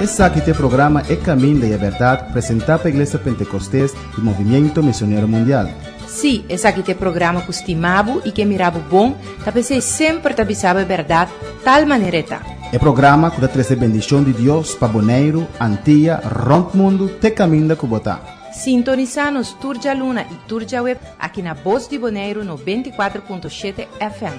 Esaki ta e programa E Caminda y e Berdad presenta pa Iglesia Pentecostes y Movimiento Misionero Mundial. Sí, esaki ta e programa ku stima bo i ke mira bo bon, ta p'esei semper ta bisa bo e bèrdat tal manera e ta. E programa ku ta trese bendishon di Dios pa Boneiru, Antia, rònt mundu te kaminda ku bo ta. Sintonisá nos tur djaluna i tur djaweb aki na Bos di Boneiru 94.7 FM.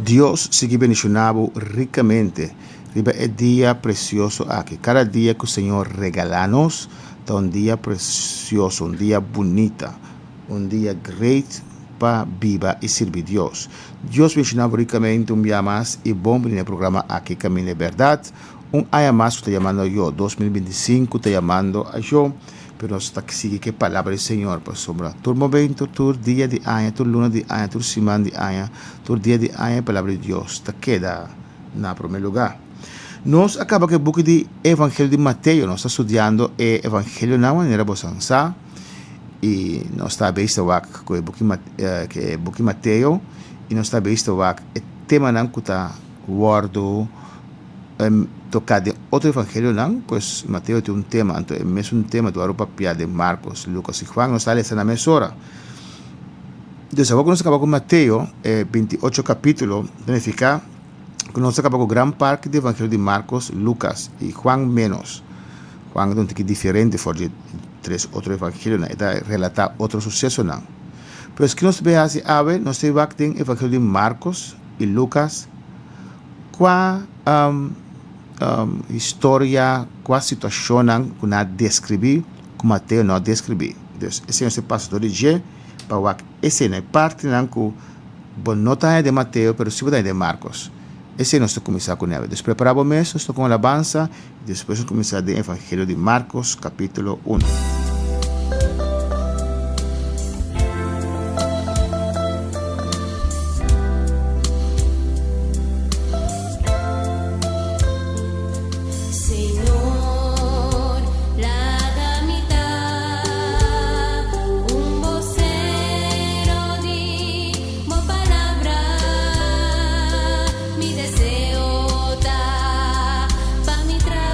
Dios sigui bendiciona bo ricamente riba e dia precioso aki. Cada dia cu Señor regala nos ta un dia precioso, un dia bunita, un dia great pa biba y sirbi Dios. Dios bendiciona bo ricamente un bia mas y bon bini na e programa aki Caminda e Berdad. Un aña mas cu ta yamando ayo, 2025 ta yamando ayo. Pero nos ta sigui ku e palabra di Señor, pasobra tur momento, tur dia di aña, tur luna di aña, tur siman di aña, tur dia di aña e palabra di Dios ta keda na promé lugá. Nos a kaba ku e buki di Evangelio di Mateo. Nos ta studiando e Evangelionan manera bo san sa, i nos ta bezig ta wak ku e buki ku e buki Mateo, i nos ta bezig ta wak e temanan ku ta wòrdu Toká den otro evangelionan, pues Mateo tin un tema, anto e mesun tema ta wòrdu papiá den Markos, Lukas i Juan, nos ta lesa na mesora. Dus awor ku nos a kaba ku Mateo, e 28 kapítulo, ta nifiká ku nos a kaba ku gran parti di evangelio di Markos, Lukas i Juan ménos. Juan ta un tiki diferente for di e tres otro evangelionan, e ta relatá otro susesonan. Pero esaki nos ta bay hasi awe, nos ta wak den evangelio di Markos i Lukas, Kua historia, kua situashonnan ku nan a deskribí ku Mateo no a deskribí? Dus, esei nos ta pasa dor di dje pa wak esei. E partinan ku bo no ta haña den Mateo pero si bo ta haña den Markos. Esei nos ta kuminsá ku nèbe. Dus prepará bo mes, nos ta ku un alabansa i despues nos kuminsá den Evangelio di Markos kapítulo unu. Señor, laga mi ta un bosero di bo palabra. Mi deseo ta pa mi tra.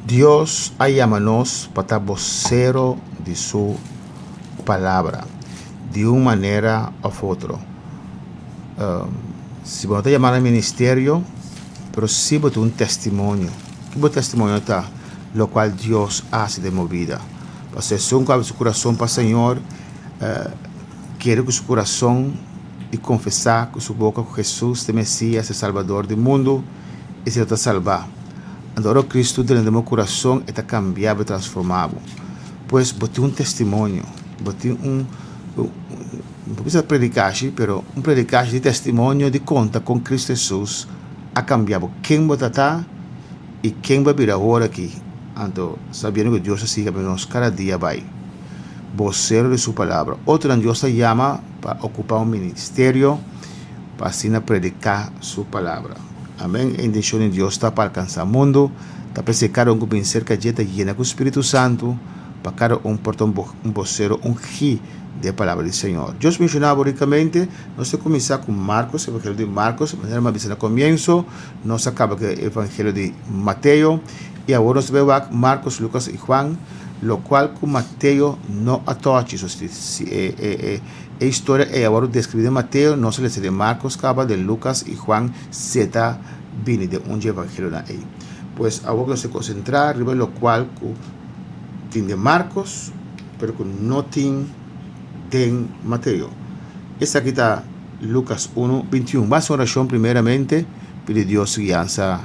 Dios a yama nos pa ta bosero di su palabra, di un manera òf otro. Si bo no ta yama na ministerio, pero si bo tin un testimonio. Ki bo testimonio ta? Lokual Dios a hasi den bo bida. Pasobra esun ku abri su kurason pa Señor, kere ku su kurason i konfesá ku su boka ku Hesus ta e Mesias, e Salbador di mundu, esei lo ta salbá. Anto ora Kristu drenta den bo kurason, e ta kambia bo, e transformá bo. Pues bo tin un testimonio, bo tin un, no por bisa predikashi, pero un predikashi di testimonio di konta kon Kristu Hesus a kambia bo, ken bo ta ta i ken bo a bira awor aki. Anto sabiendo ku Dios ta sigui kambia nos kada dia bai. Bosero di su palabra. Otronan Dios ta yama pa okupá un ministerio pa asina prediká su palabra. Amén. E intenshon di Dios ta pa alkansá mundu. Ta p'esei kada un ku bin serka dje ta yena ku Spiritu Santu, pa kada un por ta un bosero ungí di e palabra di Señor. Dios menshoná bo rikamente. Nos ta kuminsá ku Markos, Evangelio di Markos. Manera mi a bisa na komienso, nos a kaba ku e Evangelio di Mateo. I awor nos ta bai wak Markos, Lukas i Juan, lokual ku Mateo no a tochi. So si e e e historia ei a wòrdu deskribí den Mateo, nos a lesa den Markos kaba, den Lukas i Juan seta bini den un dje evangelionan ei. Pues awor ku nos ta konsentrá riba lokual ku tin den Markos, pero ku no tin den Mateo. Esaki ta Lukas unu, 21. Basa un orashon primeramente, pidi Dios su guiansa.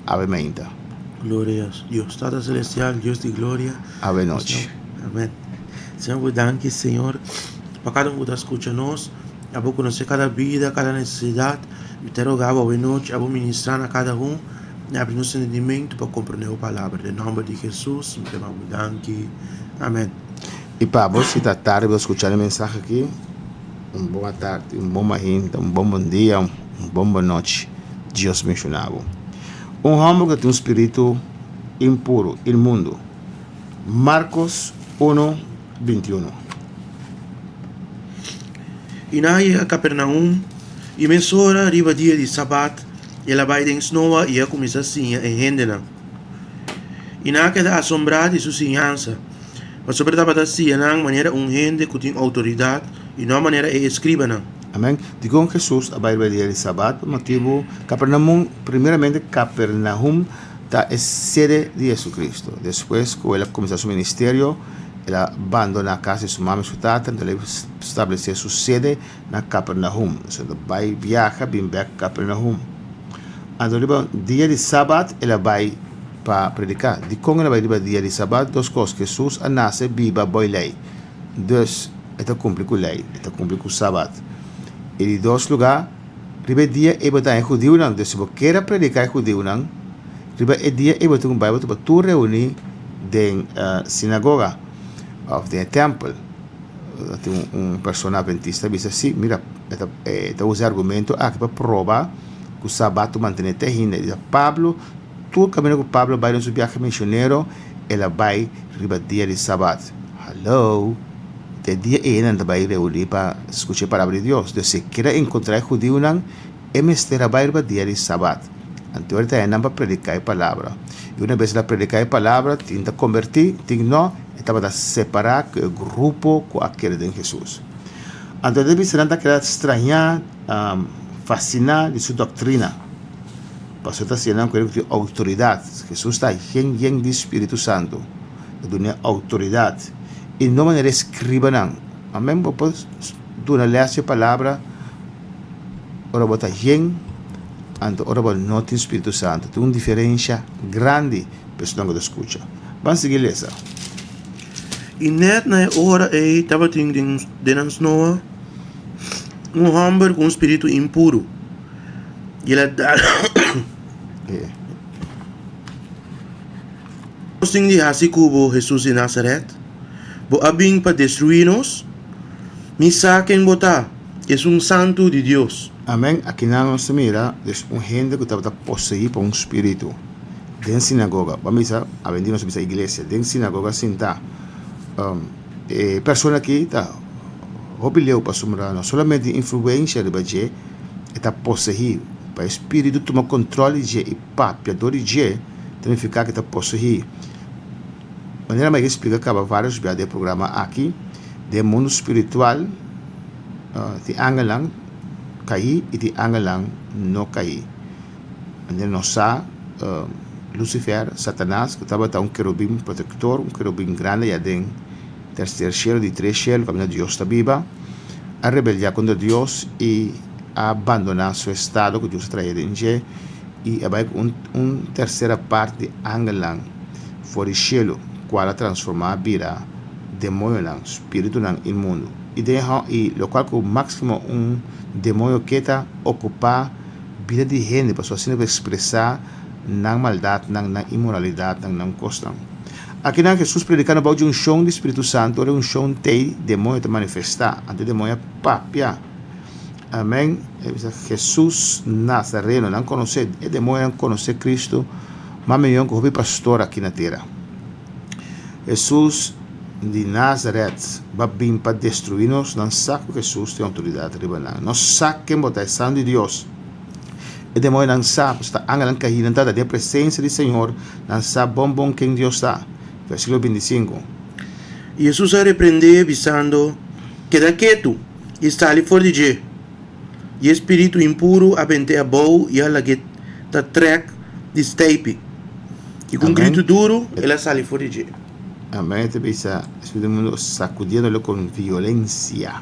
Awe meinta. Gloria a Dios Tata Celestial, Dios di gloria. Awe nochi. Amen. Señor, bo danki, Señor, pa cada un cu ta scucha nos. Abo conoce cada bida, cada necesidad. Mi ta roga bo awe nochi, abo ministra na cada un y abri nos entendimento pa comprende bo palabra. Den nomber di Jesus, mi ta yama bo danki. Amen. Y pa bo, si ta tardi bo ta scucha e mensahe aki, un bon atardi, un bon mainta, un bon bon dia, un bon bon nochi. Dios menciona bo. Un homber cu tin un spiritu impuro, inmundo. Marcos uno, 21. I nan a yega Kapernaum, i mesora riba dia di Sabat el a bai den snoa i a kuminsá siña e hendenan. I nan a keda asombrá di su siñansa, pasobra e tabata siña nan manera un hende ku tin outoridat i no manera e eskribanan. Amèn. Dikon Hesus a bai riba e dia di Sabat? Pa motibu Kapernaum, primeramente Kapernaum ta e sede di Hesukristu. Despues ku el a kuminsá su ministerio, el a bandoná kas di su mama i su tata, anto el a establesé su sede na Kapernaum. Entonces el a bai biaha bin bèk Kapernaum. Anto riba dia di Sabat el a bai pa prediká. Dikon el a bai riba dia di Sabat? Dos kos, Hesus a nase biba boi lei. Dus, e ta kumpli ku lei, e ta kumpli ku Sabat. I di dos lugá, riba e dia ei bo ta haña e hudiunan. Dus si bo kier a prediká e hudiunan, riba e dia ei bo tin ku bai bo ta tur reuní den sinagoga òf den e tèmpel. Tin un persona adventista a bisa, sí, mira, e ta e ta usa e argumento aki pa proba ku Sabat ta mantené te ainda. E bisa, Pablo, tur kaminda ku Pablo bai den su biahe misionero, el a bai riba dia di Sabat. Hallo! Te dia ei nan ta bai reuní pa skucha e palabra di Dios. Dios si e kier a enkontrá e hudiunan, e mester a bai riba dia di Sabat. Anto el ta haña nan pa prediká e palabra. I una bes el a prediká e palabra, tin ta kombertí, tin no, e tabata separá ku e grupo ku a kere den Hesus. Anto e ta bisa nan ta keda strañá, fasiná di su doktrina. Pasobra ta siña nan ku el tin outoridat. Hesus ta yen yen di Spiritu Santu. E dun'é outoridat. I no manera e skribanan. Amen. Bo por duna lès di e palabra ora bo ta yen, anto ora bo no tin Spiritu Santu. Tin un diferensha grandi pa esnan ku ta skucha. Ban sigui lesa. I nèt na e ora ei tabatin den nan snoa un hòmber ku un spiritu impuru. I el a dal Nos tin di hasi ku bo, Hesus di Nazaret? Bo a bin pa destruí nos? Mi sa ken bo ta, Esun Santu di Dios. Amen. Akinan nos ta mira des un hende ku tabata poseí pa un spiritu den sinagoga. Bo a misa, awendia nos ta bisa iglesia, den sinagoga sintá. E persona aki ta hopi leu pasobra no solamente tin influensia riba dje, e ta poseí pa e spiritu tuma kontrol di dje i papia dor di dje ta nifiká ku e ta poseí. Manera mi a splika kaba vários bia den e programa aki, den mundu spiritual tin angelnan kaí i tin angelnan no kaí. Manera nos sa, Lucifer, Satanas, ku tabata un kerubin protektor, un kerubin grandi ya den terser shelu, di tres shelu, kaminda Dios ta biba, a rebeldiá kontra Dios i a bandoná su estado ku Dios a trae den dje i a bai ku un tersera parti di angelnan for di shelu, kual a transformá bira demoñonan, spiritunan inmundu. I den i lokual ku máksimo un demoño ke ta okupá bida di hende pasobra asina por ekspresá nan maldatnan, nan inmoralidatnan, nan kosnan. Akinan Hesus predikando bou di unshon di Spiritu Santu, ora e unshon t'ei, demoño ta manifestá. Anto e demoño a papia. Amèn. E bisa, Hesus Nazareno. Nan konosé, e demoñonan konosé Kristu mas mihó ku hopi pastor aki na tera. Hesus di Nazaret ba bin pa destruí nos? Nan sa ku Hesus tin outoridat riba nan. Nos sa ken bo ta, e Santu di Dios. E demoñonan sa, pasobra ta angelnan kaí, nan tabata den e presensia di Señor, nan sa bon bon ken Dios ta. Versíkulo 25. I Hesus a reprendé, bisando, Keda ketu, i sali for di dje. I e spiritu impuru a bent'é abou i a lag'é ta trèk di steipi, i ku un gritu duru el a sali for di dje. Amén. E ta bisa, Spiritu inmundo sakudiéndolo kon violensia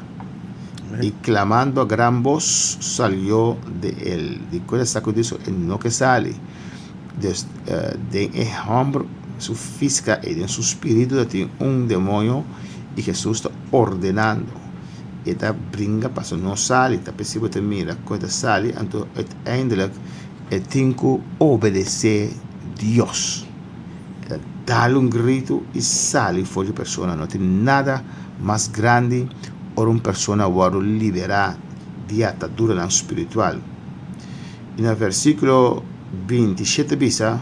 i klamando a gran bos salió de el. Di ku el a sakudí so e no ke sali. Des den e hòmber su físika i den su spiritu ta tin un demoño i Hesus ta ordenando. E ta bringa pasobra no sali, ta p'esei bo ta mira ku e ta sali, anto uiteindelijk e tin ku obedesé Dios. E ta dal un gritu i sali for di persona. No tin nada mas grandi ora un persona wòrdu liberá di ataduranan spiritual. I na versíkulo 27 bisa.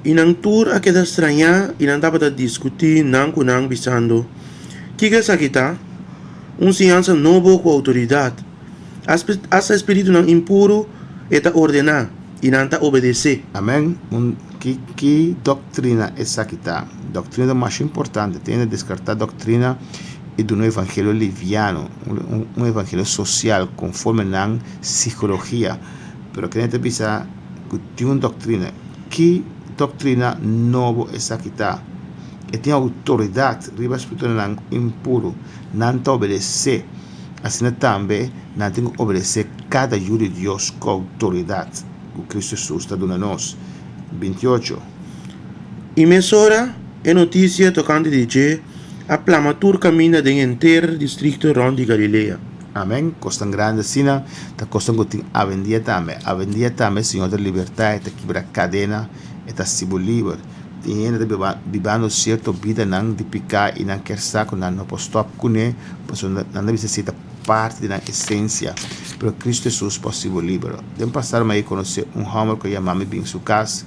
I nan tur a keda strañá i nan tabata diskutí nan ku nan, bisando, Kiko esaki ta? Un siñansa nobo ku outoridat! Asta e spiritunan impuru e ta ordená, i nan ta obedesé. Amèn. Un ki ki doktrina esaki ta? Doktrina ta masha importante. Tin hende deskartá doktrina i duna un evangelio liviano, un un evangelio sosial konforme nan sikologia. Pero kende ta bisa ku tin un doktrina? Ki doktrina nobo esaki ta? E tin outoridat riba spiritunan impuru. Nan ta obedesé. Asina tambe nan tin ku obedesé kada yu di Dios ku outoridat ku Kristu Hesus ta duna nos. 28. I mesora e notisia tokante di dje a plama tur kaminda den henter distrikto rònt di Galilea. Amen. Kosnan grandi asina ta kosnan ku tin awendia tambe. Awendia tambe Señor ta libertá, e ta kibra kadena, e ta hasi bo liber. Tin hende ta biba bibando sierto bidanan di piká i nan kier sa ku nan no por stòp kuné pasobra nan ta bisa si ta parti di nan esensia. Pero Kristu Hesus por hasi bo liber. Den pasado mi a konosé un hòmber ku a yama mi bin su kas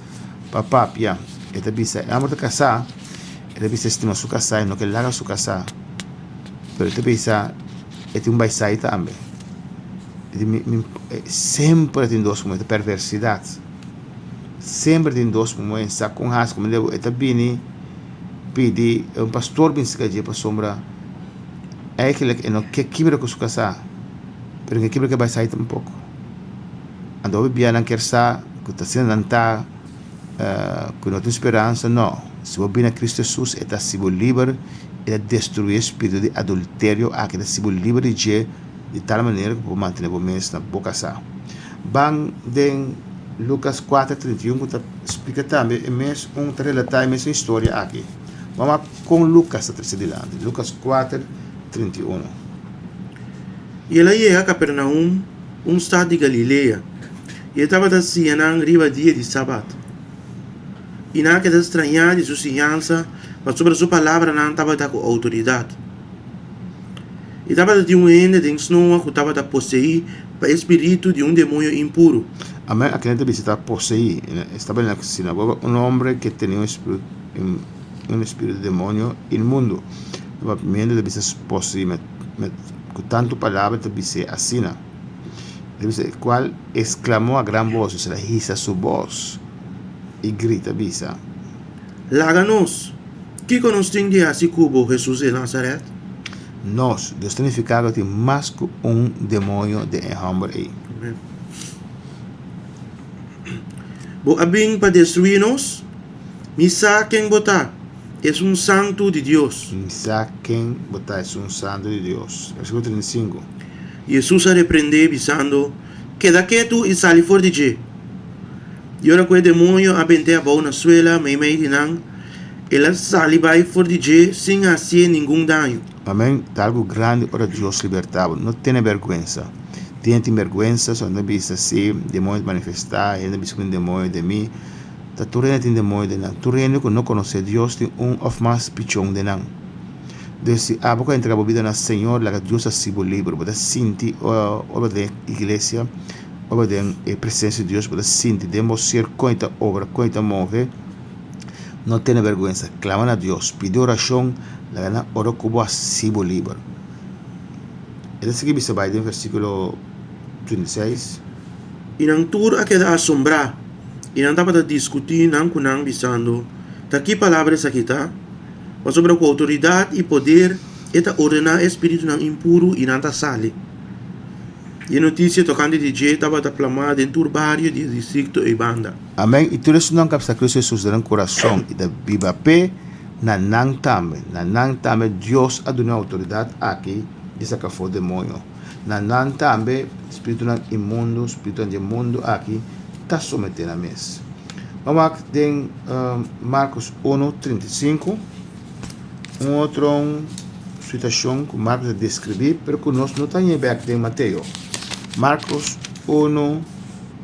pa papia. E ta bisa e hòmber ta kasá, e ta bisa e stima su kasá, e no ke laga su kasá. Pero e ta bisa e tin un baisai tambe. E di mi mi semper tin dos muhé, ta perversidat. Semper tin dos muhé sa kon hasi ku e ta bini pidi un pastor bin sika dje pasobra eigenlijk e no ke kibra ku su kasá pero e no ke kibra ku e bai sai tampoko. Anto hopi bia nan kier sa ku ta asina nan ta ku no tin speransa no si bo bini a Kristu Hesus e ta hasi bo liber e ta destrui e spiritu di adulterio aki e ta hasi bo liber di dje di tal manera ku bo por mantene bo mes na bo kasá. Ban den Lucas 4, 31 ku ta splika tambe e mes un ta relatá e mesun historia aki. Ban wak kon Lucas ta trese dilanti. Lucas 4, 31. I el a yega Capernaum, un stat di Galilea, i e tabata siña nan riba dia di Sabat. I nan a keda strañá di su siñansa, pasobra su palabranan tabata ku outoridat. I tabata tin un hende den snoa ku tabata poseí pa e spiritu di un demoño impuru. Amén, a kende ta bisa ta poseí. Estaba en la sinagoga un hombre ke tenia un espiritu, un espiritu di demonio inmundo. Na papiamentu ta bisa poseí, met, met, ku tantu palabra ta bis'é asina. E ta bisa, el kual esklamó a gran bos, osea, hisa su bos i grita bisa. Laga nos! Kiko nos tin di hasi ku bo, Hesus di Nazaret? Nos, Dios ta nifiká ku tin mas ku un demoño den e hòmber ei. Bo a bin pa destruí nos? Mi sa ken bo ta, Esun Santu di Dios. Mi sa ken bo ta, Esun Santu di Dios. Versíkulo 35. Hesus a reprendé, bisando, Keda ketu i sali for di dje. I ora ku e demoño a bent'é abou na suela meimei di nan, el a sali bai for di dje sin hasié ningun daño. Amen, ta algu grandi ora Dios libertá bo. No tene bèrgwensa. Tin hende tin bèrgwensa, so nan ta bisa, Si demoño ta manifestá, hende ta bisa ku tin demoño den mi. Ta tur hende tin demoño den nan. Tur hende ku no konosé Dios tin un òf mas pichon den nan. Dus si abo ku a entrega bo bida na Señor, laga Dios hasi bo liber. Bo ta sinti ora bo ta den iglesia, ora bo ta den e presensia di Dios, bo ta sinti den bo ser kon e ta obra, kon e ta move. No tene bèrgwensa. Klama na Dios, pidi orashon, laga nan ora ku bo hasi bo liber. E ta sigui bisa bai den versíkulo 36. I nan tur a keda asombrá, i nan tabata diskutí nan ku nan, bisando, Ta ki palabra esaki ta? Pasobra ku outoridat i poder e ta ordená e spiritunan impuru i nan ta sali. I e notisia tokante di dje tabata plamá den tur bario di e distrikto ei banda. Amèn. I tur esunnan ku a pasa Kristu Hesus den nan kurason i ta biba p'e, na nan tambe, na nan tambe Dios a duna e outoridat aki di saka afó demoño. Na nan tambe spiritunan inmundu, spiritunan di e mundu aki ta someté nan mes. Ban wak den Marcos 1, 35, un otro situacion cu Marcos a describi, pero cu nos no ta haña bek den Mateo. Marcos 1,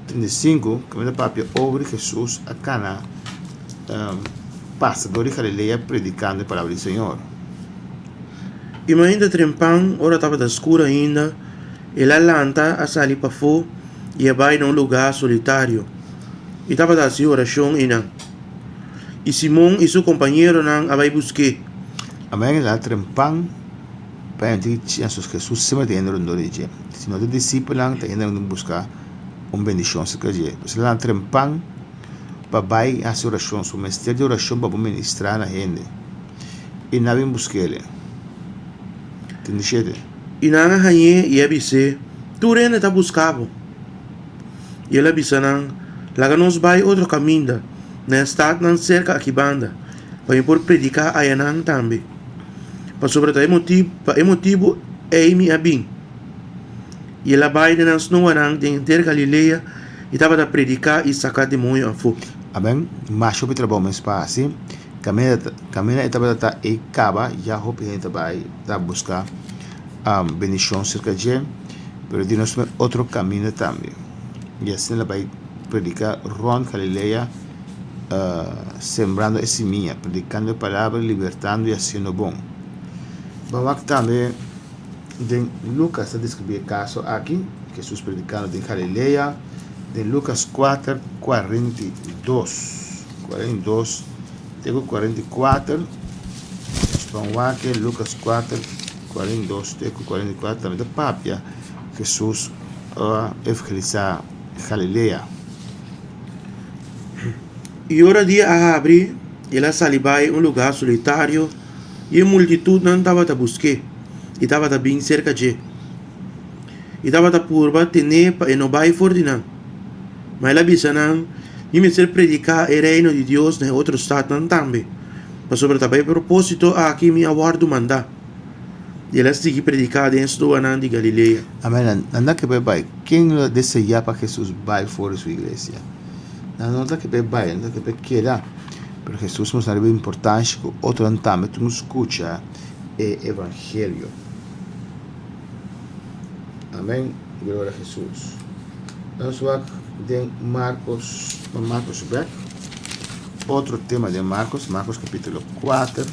35, caminda papia over Jesus a cana pasa door di Galilea predicando e palabra di Señor. I mainta trempan, ora tabata skur ainda, el a lanta a sali pafó i a bai na un lugá solitario, i tabata hasi orashon einan. I Simon i su kompañeronan a bai busk'é. Amen el a trempan pa hende ki Jesus semper ta hende rondó di dje. Si no ta disipelnan ta hende nan buska un bendishon serka dje. Pues el a trempan pa bai hasi orashon. Su mester di orashon pa bo ministrá na hende. I nan a bin busk'el. 37. I nan a hañ'é i a bis'é, Tur hende ta buska bo. I el a bisa nan, Laga nos bai otro kaminda, na e statnan serka aki banda, pa mi por prediká ayanan tambe, pasobra ta e motibu, pa e motibu ei mi a bin. I el a bai den nan snoanan den henter Galilea i tabata prediká i saka demoño afó. Amen. Masha hopi trabou mes pa hasi. Kaminda kaminda e tabata ta ei kaba ya hopi hende ta bai ta buska bendishon serka dje, pero di nos otro kaminda tambe. I asina el a bai prediká rònt Galilea, sembrando e simia, predikando e palabra, libertando i hasiendo bon. Bo wak tambe den Lukas ta deskribí e kaso aki, Hesus predikando den Galilea, den Lukas kuater, 42, 42 te ku 44. Nos ban wak Lukas 4, 42 te ku 44 tambe ta papia Hesus a evangelisá Galilea. I ora dia a habri, el a sali bai un lugá solitario, i e multitutnan tabata busk'é i tabata bin serka dje. I tabata purba ten'é pa e no bai for di nan. Ma el a bisa nan, Mi mester prediká e Reino di Dios na e otro statnan tambe, pasobra ta pa e propósito aki mi a wòrdu mandá. I el a sigui prediká den e stoanan di Galilea. Amen. Nan ta ke pa e bai. Ken lo a deseá pa Hesus bai for di su iglesia? Nan no ta ke pa e bai, nan ta ke pa e keda. Pero Hesus mustra riba e importansha ku otronan tambe tin ku skucha e evangelio. Amen. Gloria a Hesus. Nos wak den Marcos, Marcos bek. Otro tema den Marcos, Marcos capítulo 4,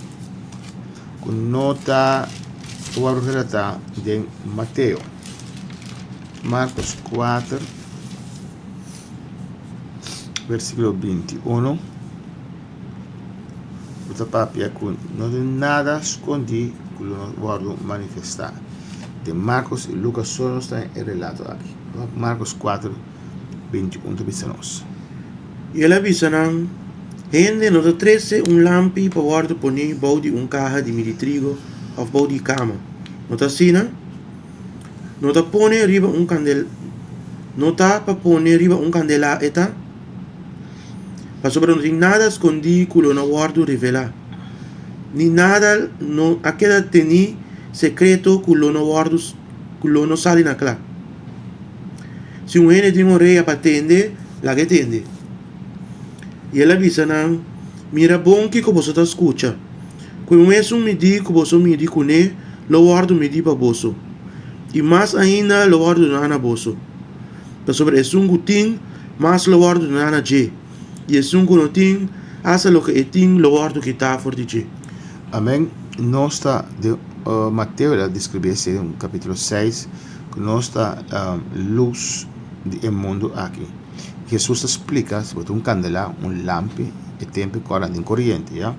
ku no ta wòrdu relatá den Mateo. Marcos 4, versíkulo 21. Bo ta papia ku no tin nada skondí ku lo no wòrdu manifestá. Den Markos i Lukas solo nos ta e relato aki. Markos 4, 21 ta bisa nos. I el a bisa nan, Hende no ta trese un lampi pa wòrdu poné bou di un kaha di midi trigo òf bou di kama, no ta asina? No ta pone riba un kandel no ta pa pone riba un kandelá e ta? Pasobra no tin nada skondí ku lo no wòrdu revelá, ni nada no a keda tení sekreto ku lo no wòrdu ku lo no sali na kla. Si un hende tin orea pa tende, laga e tende. I el a bisa nan, Mira bon kiko boso ta skucha. Ku e mesun midí ku boso midi kuné lo wòrdu midí pa boso, i mas ainda lo wòrdu duná na boso. Pasobra esun ku tin, mas lo wòrdu duná na dje, i esun ku no tin, asta loke e tin lo wòrdu kitá for di dje. Amèn. Nos ta den Mateo el a deskribí esei den kapítulo seis, ku nos ta lus di e mundu aki. Hesus ta splika si bo tin un kandelá, un lampi, e tempu ku ora den koriente, ya.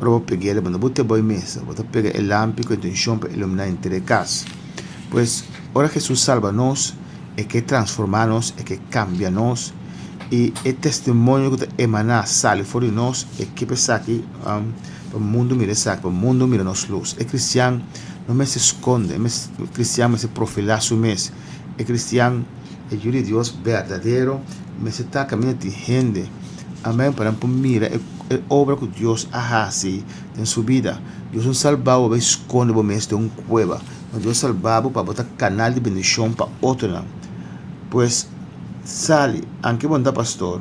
Ora bo peg'é bo no bo te bai mesa, bo ta pega e lampi ku intenshon pa iluminá henter e kas. Pues, ora Hesus salba nos, e ke transformá nos, e ke kambia nos, i e testimonio ku ta emaná sali for di nos, e ke pa esaki pa mundu mira esaki, pa mundu mira nos lus. E kristian no mester skonde, e kristian mester profilá su mes, e kristian. E Yu di Dios berdadero mester ta kaminda di hende. Amen. Pa nan por mira e obra ku Dios a hasi den su bida. Dios no salba bo pa bai skonde bo mes den un kueba. No, Dios salba bo pa bo ta kanal di bendishon pa otronan. Pues, sali, anke bo no ta pastor,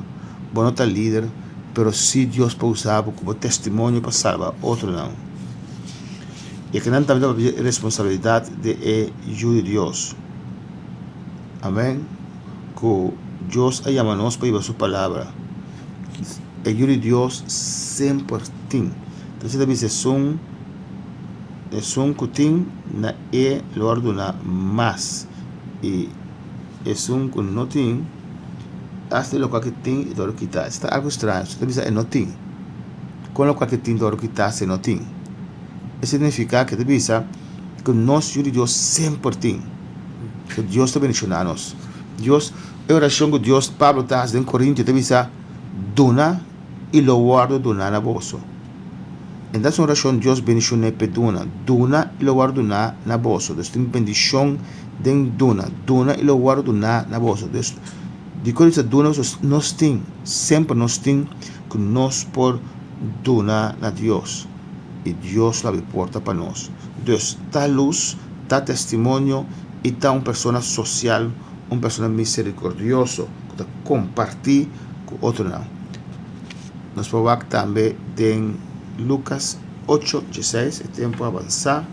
bo no ta lider, pero si Dios por usa bo ku bo testimonio pa salba otronan. I akinan tambe ta papia di e responsabilidat di e Yu di Dios. Amen. Ku Dios a yama nos pa hiba su palabra. E yu di Dios semper tin. Entonces ta bisa esun esun ku tin na e lo a duna mas i esun ku no tin asta lokual ke tin e ta wòrdu kitá. Esei ta algu straño. Ta bisa e no tin. Kon lokual ke tin ta wòrdu kitá si e no tin? E signifiká ke ta bisa ku nos yu di Dios semper tin. Ku Dios ta bendishoná nos. Dios, e orashon ku Dios, Pablo ta hasi den Korintio ta bisa, Duna i lo wòrdu duná na boso. Entonces un orashon Dios bendishoné p'e duna. Duna i lo wòrdu duná na boso. Dus tin bendishon den duna. Duna i lo wòrdu duná na boso. Dus dikon di bisa duna nos tin, semper nos tin ku nos por duna na Dios. I Dios lo abri porta pa nos. Dus ta lus, ta testimonio i ta un persona sosial, un persona miserikordioso ku ta kompartí ku otronan. Nos por wak tambe den Lukas ocho dieseis, e tempu a avansá.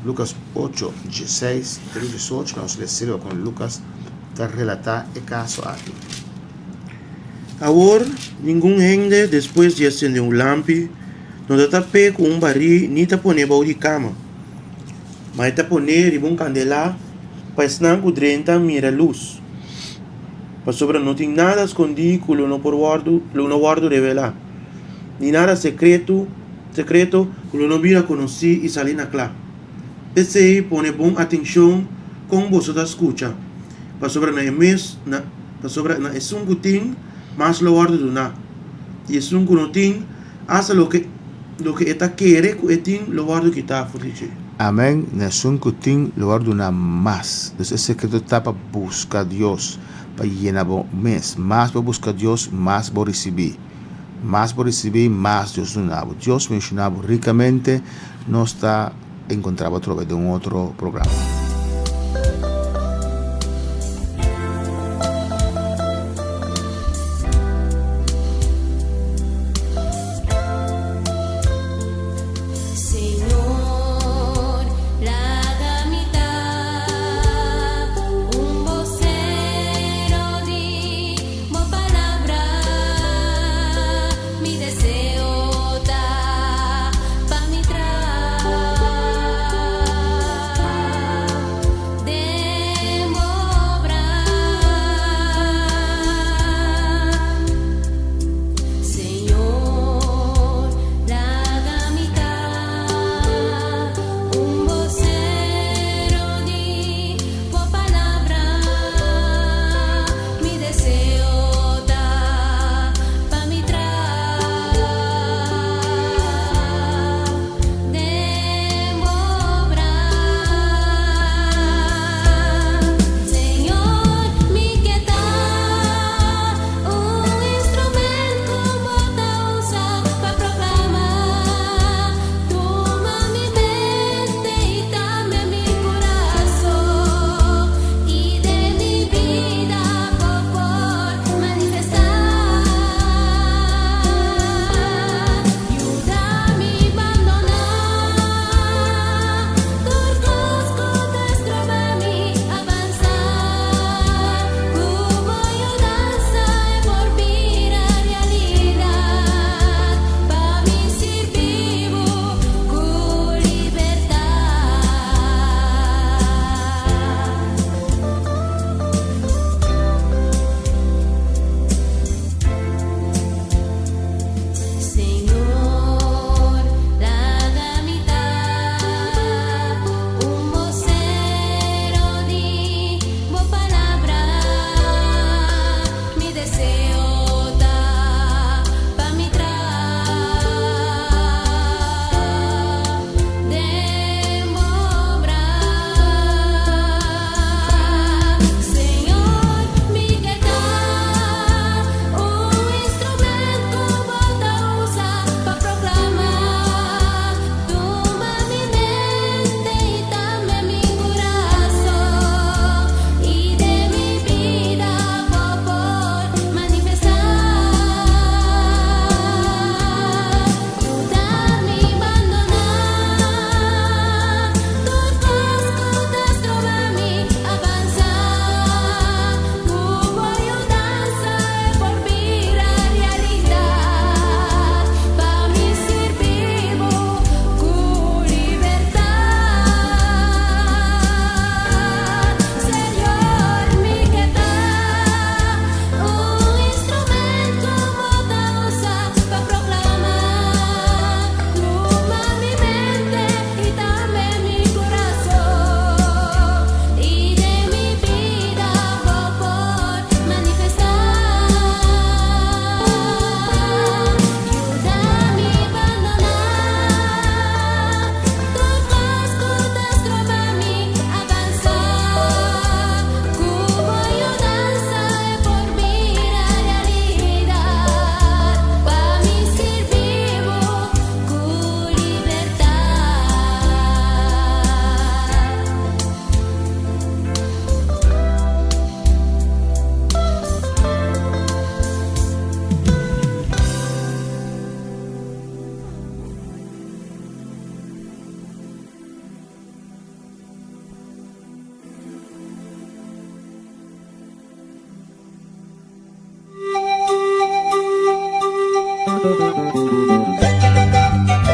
Lukas ocho dieseis te diesocho, nos lesa riba kon Lukas ta relatá e kaso aki. Awor, ningun hende despues di a sende un lampi no ta tap'é ku un barí ni ta pon'é bou di kama, ma e ta pon'é riba un kandelá pa esnan ku drenta mira lus. Pasobra no tin nada skondí ku lo no por wòrdu lo no wòrdu revelá, ni nada sekretu sekreto ku lo no bira konosí i sali na kla. P'esei pone bon atenshon kon boso ta skucha. Pasobra na e mes na pasobra na esun ku tin, mas lo wòrdu duná, i esun ku no tin, asta loke loke e ta kere ku e tin lo wòrdu kitá for di dje. Amèn, na esun ku tin lo wòrdu duná mas. Dus e sekreto ta pa buska Dios, pa yena bo mes. Mas bo buska Dios, mas bo risibí. Mas bo risibí, mas Dios duna bo. Dios benshoná bo rikamente. Nos ta encontrá bo atrobe den un otro programa. Señor, laga mi ta un bosero di bo palabra. Mi deseo ta pa mi tra.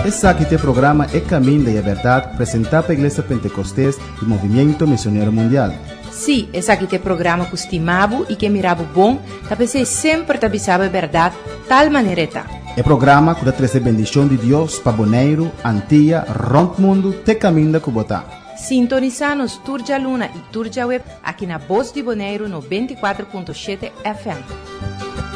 Esaki ta e programa E Caminda y e Berdad, presenta pa Iglesia Pentecostes y Movimiento Misionero Mundial. Sí, esaki ta e programa ku stima bo i ke mira bo bon, ta p'esei semper ta bisa bo e bèrdat tal manera e ta. E programa ku ta trese bendishon di Dios pa Boneiru, Antia, rònt mundu te kaminda ku bo ta. Sintonisá nos tur djaluna i tur djaweb aki na Bos di Boneiru 94.7 FM.